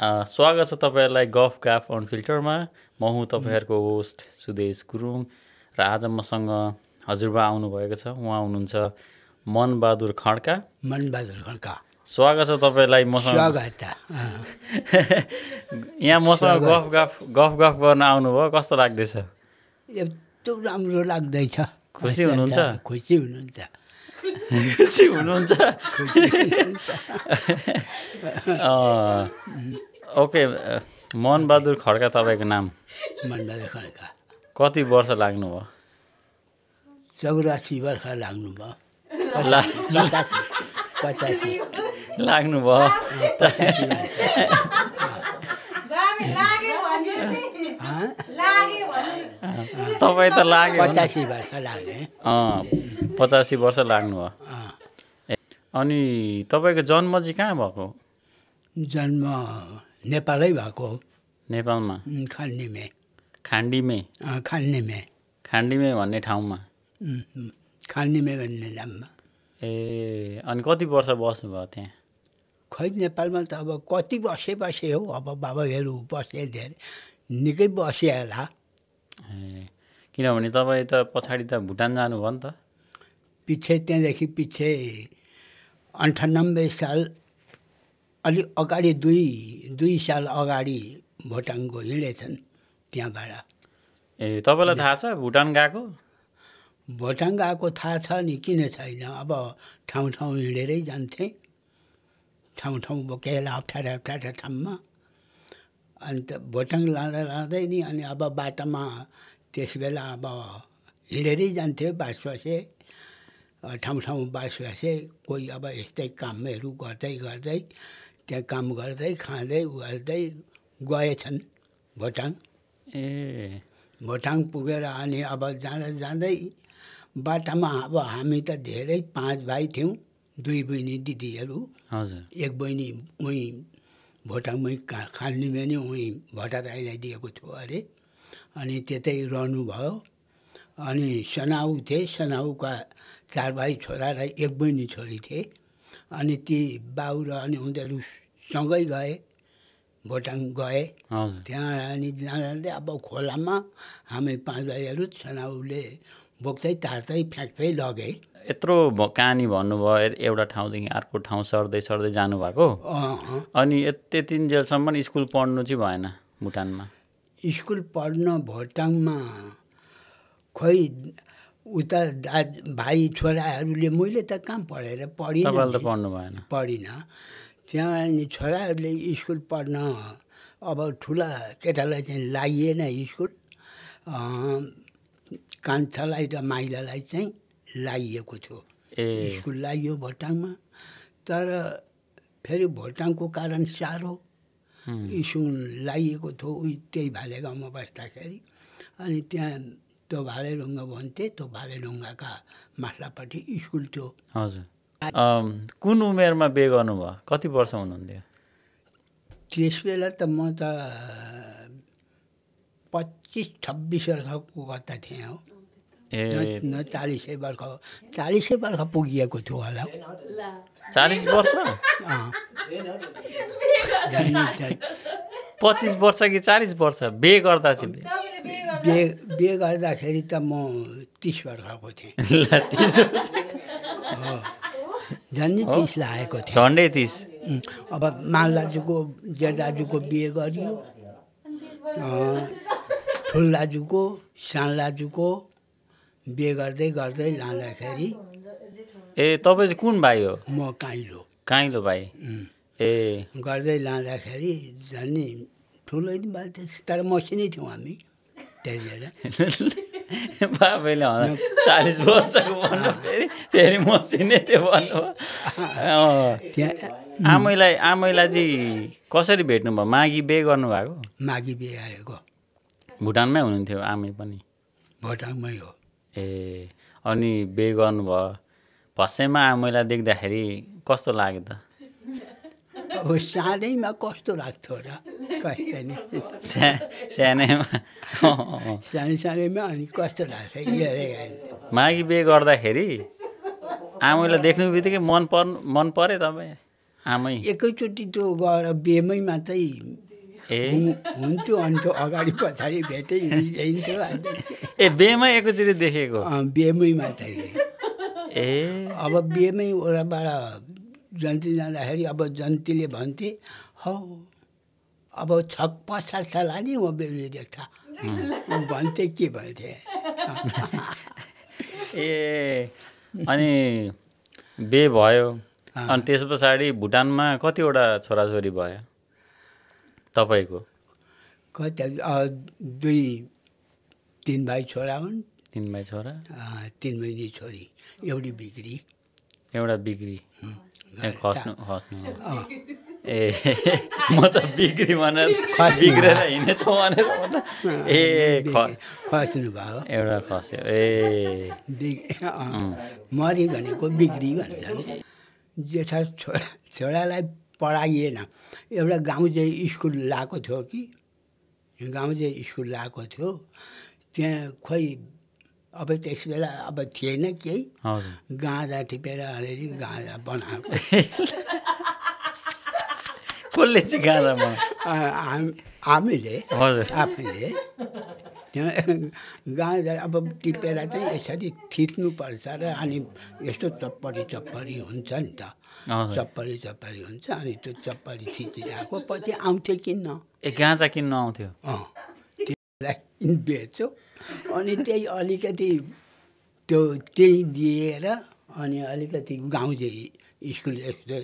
स्वागत छ तपाईँहरूलाई गफ गाफ अनफिल्टरमा। म हुँ तपाईँहरूको होस्ट सुदेश गुरुङ र आज मसँग हजुरबा आउनुभएको छ। उहाँ हुनुहुन्छ मनबहादुर खड्का। स्वागत छ तपाईँलाई मसँग। यहाँ मसँग गफ गर्न आउनुभयो, कस्तो लाग्दैछ? एकदम राम्रो लाग्दैछ। खुसी हुनुहुन्छ? खुसी हुनुहुन्छ। खुसी हुनुहुन्छ? ओके, मनबहादुर खड्का तपाईँको नाम? मनबहादुर खड्का। कति वर्ष लाग्नुभयो? 84 वर्ष लाग्नुभयो। 85 लाग्नुभयो। तपाईँ त लाग्यो 85 वर्ष लाग्यो। 85 वर्ष लाग्नुभयो। अनि तपाईँको जन्म चाहिँ कहाँ भएको? जन्म नेपालै भएको। नेपालमा? खान्डीमे। खान्डीमे भन्ने ठाउँमा? खान्डीमे भन्ने नाममा। ए, अनि कति वर्ष बस्नुभयो त्यहाँ? खै नेपालमा त अब कति बसे हो। अब बाबाहरू बसे धेरै, निकै बसे होला। ए, किनभने तपाईँ त पछाडि त भुटान जानुभयो नि त? त्यहाँदेखि पछि 98 साल अलिक अगाडि दुई साल अगाडि भुटानको हिँडेछन् त्यहाँबाट। ए, तपाईँलाई थाहा छ भुटान गएको? भुटान गएको थाहा छ नि, किन छैन। अब ठाउँ हिँडेरै जान्थेँ, ठाउँ बोकेर अप्ठ्यारो ठाउँमा। अन्त भुटान लाँदै नि अनि अब बाटोमा त्यस बेला अब हिँडेरै जान्थ्यो। बास बसे ठाउँ बास बसे। कोही अब यस्तै कामहरू गर्दै त्यहाँ काम गर्दै खाँदै गर्दै गएछन् भुटान। ए, भुटान पुगेर अनि अब जाँदै बाटामा अब हामी त धेरै 5 भाइ थियौँ। 2 बहिनी दिदीहरू। हजुर। एक बहिनी उहीँ भुटानमै खान्डीमा नि उहीँ भट्टराईलाई दिएको छु अरे, अनि त्यतै रहनुभयो। अनि सनाउ थिए, सनाउका 4 भाइ छोरा र 1 बहिनी छोरी थिए। अनि ती बाउ र अनि उनीहरू सँगै गए, भुटान गए। त्यहाँ अनि जाँदै अब खोलामा हामी 5 भाइहरू सनाउले बोक्दै तार्दै फ्याँक्दै लगे। यत्रो कहानी भन्नुभयो, एउटा ठाउँदेखि अर्को ठाउँ सर्दै जानुभएको। अनि त्यतिन्जेलसम्म स्कुल पढ्नु चाहिँ भएन भुटानमा? स्कुल पढ्न भुटानमा खोइ उता भाइ छोराहरूले, मैले त कहाँ पढेर पढिनँ। तपाईँले त पढ्नु भएन? पढिनँ। त्यहाँ अनि छोराहरूले स्कुल पढ्न अब ठुला केटालाई चाहिँ लागिएन स्कुल। कान्छालाई र माइलालाई चाहिँ लागिएको थियो। स्कुल लाग्यो भुटानमा। तर फेरि भुटानको कारण साह्रो स्कुल लागिएको थियो। त्यही भाले गाउँमा बस्दाखेरि अनि त्यहाँ त्यो भाले ढुङ्गा भन्थे, त्यो भाले ढुङ्गाका माथिल्लोपट्टि स्कुल थियो। हजुर। कुन उमेरमा बिहे गर्नुभयो? कति वर्ष हुनुहुन्थ्यो त्यस बेला? त म त 25-26 वर्षको कता थिएँ हो। ए, 40 वर्ष पुगिएको थियो होला। 40 वर्ष? 25 वर्ष कि 40 वर्ष बिहे गर्दा चाहिँ? बिहे गर्दाखेरि त म 30 वर्षको थिएँ। झन्डै 30 लागेको थियो। झन्डै 30। अब माल दाजुको, जेठ दाजुको बिहे गरियो, ठुल दाजुको, सानो दाजुको बिहे गर्दै लाँदाखेरि। ए, तपाईँ चाहिँ कुन भाइ हो? म काइलो भाइ। ए, गर्दै लाँदाखेरि झन् ठुलै बात, तर मसिनै थियौँ हामी त्यति बेला। बाबैले 40 वर्षको भन्नु फेरि मसिनै थियो भन्नु। त्यहाँ आमैलाई चाहिँ कसरी भेट्नुभयो? मागी बिहे गर्नुभएको? मागी बिहे गरेको। भुटानमै हुनुहुन्थ्यो आमै पनि? भुटानमै हो। ए, अनि बिहे गर्नुभयो। भस्यमा आमैलाई देख्दाखेरि कस्तो लाग्यो त? अब सानैमा कस्तो लाग्थ्यो र? सानैमा अनि कस्तो लाग्छ? मागी बिहे गर्दाखेरि आमैलाई देख्नु बित्तिकै मन पर्यो तपाईँ? आमै एकैचोटि त्यो गएर बेमैमा चाहिँ हुन्थ्यो अनि त्यो अगाडि पछाडि भेटै हिँड्थ्यो ए बेमा एकैचोटि देखेको बेमैमा चाहिँ अब बेमै वरबाट जन्ती जाँदाखेरि अब जन्तीले भन्थे हौ अब 6-5 साल नि म बेमले देख्था भन्थे के भन्थे ए अनि बे भयो अनि त्यस पछाडि भुटानमा कतिवटा छोराछोरी भयो तपाईँको कति 2-3 भाइ छोरा हुन् 3 भाइ छोरा 3 बहिनी छोरी एउटी बिग्री खस्नु ए म त बिग्री भनेर बिग्रेर हिँडेछु भनेर खस्नु भयो एउटा खस्यो ए मरि भनेको बिग्री भन्छन् जेठा छोरालाई पढाइएन एउटा गाउँजे स्कुल लगाएको थियो कि गाउँजे स्कुल लगाएको थियो त्यहाँ खोइ अब त्यस बेला अब थिएन केही गाँजा टिपेर अलिअलि गाँजा बनाएको कसले चाहिँ गाँजा हामीले आफैले त्यहाँ गाँजा अब टिपेर चाहिँ यसरी थिच्नुपर्छ र अनि यस्तो चप्परी हुन्छ नि त चप्परी हुन्छ अनि त्यो चप्परी थिचिरहेको पछि आउँथ्यो किन्न गाँजा किन्न आउँथ्यो त्यसलाई बेच्यो अनि त्यही अलिकति त्यही दिएर अनि अलिकति गाउँजे स्कुल यस्तो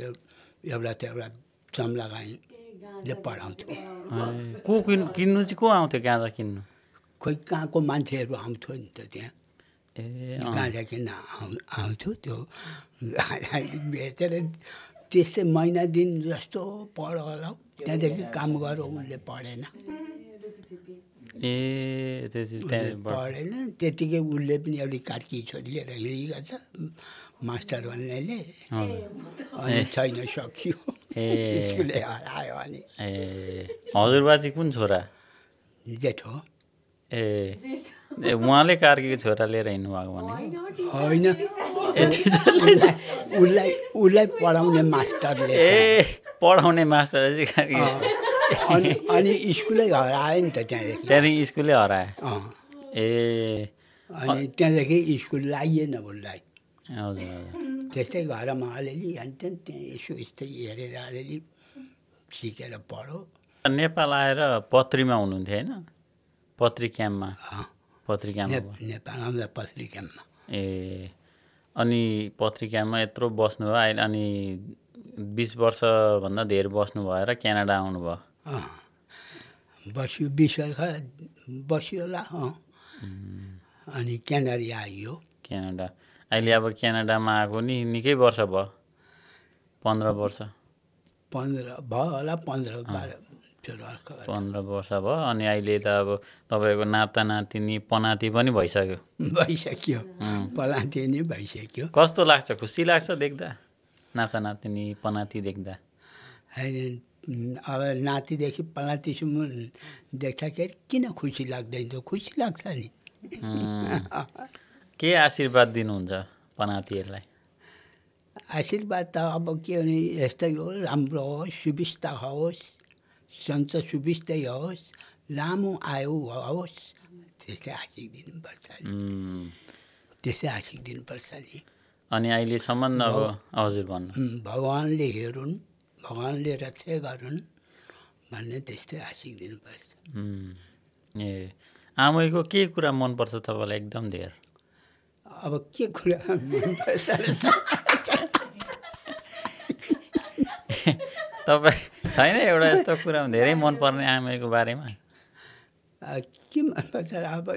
एउटा चम्लागाईले पढाउँथ्यो को किन्नु चाहिँ को आउँथ्यो गाँजा किन्नु खोइ कहाँको मान्छेहरू आउँथ्यो नि त त्यहाँ गाँजा किन्न आउँथ्यो त्यो गाँजा बेचेर त्यस्तै महिना दिन जस्तो पढ्यो होला त्यहाँदेखि काम गर्यो उसले पढेन पढेन त्यतिकै उसले पनि एउटी कार्की छोरी लिएर हिँडेको छ मास्टर भन्नेले अनि छैन सकियो स्कुलले हरायो अनि हजुरबा चाहिँ कुन छोरा जेठो ए उहाँले कार्कीको छोरा लिएर हिँड्नु भएको भने होइन उसलाई पढाउने मास्टरले पढाउने मास्टर चाहिँ अनि स्कुलै हरायो नि त त्यहाँदेखि स्कुलै हरायो ए अनि त्यहाँदेखि स्कुल लागिएन उसलाई हजुर त्यस्तै घरमा अलिअलि हान्थ्यो त्यहाँ यसो यस्तै हेरेर अलिअलि सिकेर पढ्यो नेपाल आएर पत्रीमा हुनुहुन्थ्यो होइन पत्री क्याम्पमा नेपालमा पत्री क्याम्पमा ए अनि पत्री क्याम्पमा यत्रो बस्नुभयो अहिले अनि 20 वर्षभन्दा धेर बस्नु भएर क्यानाडा आउनुभयो बस्यो 20 वर्ष बस्यो होला अनि क्यानाडा आइयो क्यानाडा अहिले अब क्यानाडामा आएको नि निकै वर्ष भयो 15 वर्ष 15 भयो होला 15-12 वर्ष भयो अनि अहिले त अब तपाईँको नाता नातिनी पनाति पनि भइसक्यो पनाति नै भइसक्यो कस्तो लाग्छ खुसी लाग्छ देख्दा नाता नातिनी पनाति देख्दा अब नातिदेखि पनातिसम्म देख्दाखेरि किन खुसी लाग्दैन त खुसी लाग्छ नि के आशीर्वाद दिनुहुन्छ पनातिहरूलाई आशीर्वाद त अब के भने यस्तै हो राम्रो होस् सुविस्ता होस् सन्च सुविस्तै होस् लामो आयु होस् त्यस्तै आशिक दिनुपर्छ नि अनि अहिलेसम्म अब हजुर भन्नु भगवान्ले हेरुन् भगवान्ले रक्षा गरून् भन्ने त्यस्तै आशिक दिनुपर्छ ए आमैको के कुरा मनपर्छ तपाईँलाई एकदम धेर अब के कुरा मनपर्छ तपाईँ छैन एउटा यस्तो कुरा धेरै मनपर्ने आमैको बारेमा के मनपर्छ अब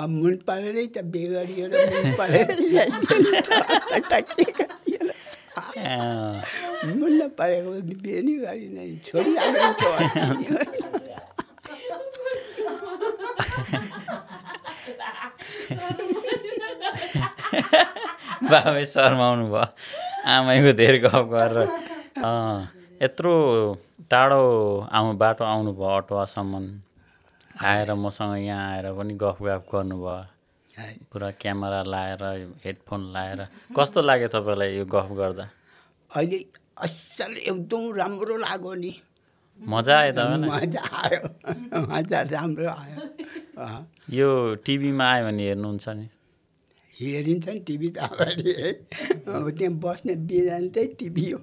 मन परेरै त बेगरियो र मन परेरै मन नपरेको बिहे नि गरिन छोडिहाल्नु बाबे शर्माउनु भयो आमैको धेरै गफ गरेर यत्रो टाढो बाटो आउनुभयो अटोवासम्म आएर मसँग यहाँ आएर पनि गफ गर्नुभयो पुरा क्यामेरा लाएर हेडफोन लाएर कस्तो लाग्यो तपाईँलाई यो गफ गर्दा असल एकदम राम्रो लाग्यो नि। मजा आयो तपाईँलाई? मजा आयो, मजा राम्रो आयो। यो टिभीमा आयो भने हेर्नुहुन्छ नि? हेरिन्छ नि टिभी त अगाडि है। अब त्यहाँ बस्ने बिरान चाहिँ टिभी हो।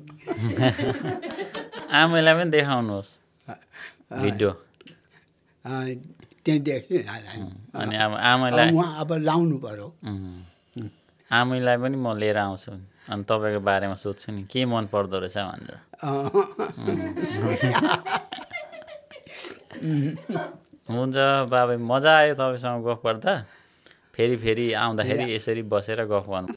आमैलाई पनि देखाउनुहोस् भिडियो। त्यहाँ देख्छु अनि अब आमैलाई उहाँ अब लाउनु पर्यो। आमैलाई पनि म लिएर आउँछु अनि तपाईँको बारेमा सोध्छु नि के मन पर्दो रहेछ भनेर। हुन्छ बाबा, मजा आयो तपाईँसँग गफ गर्दा। फेरि आउँदाखेरि यसरी बसेर गफ गर्नु।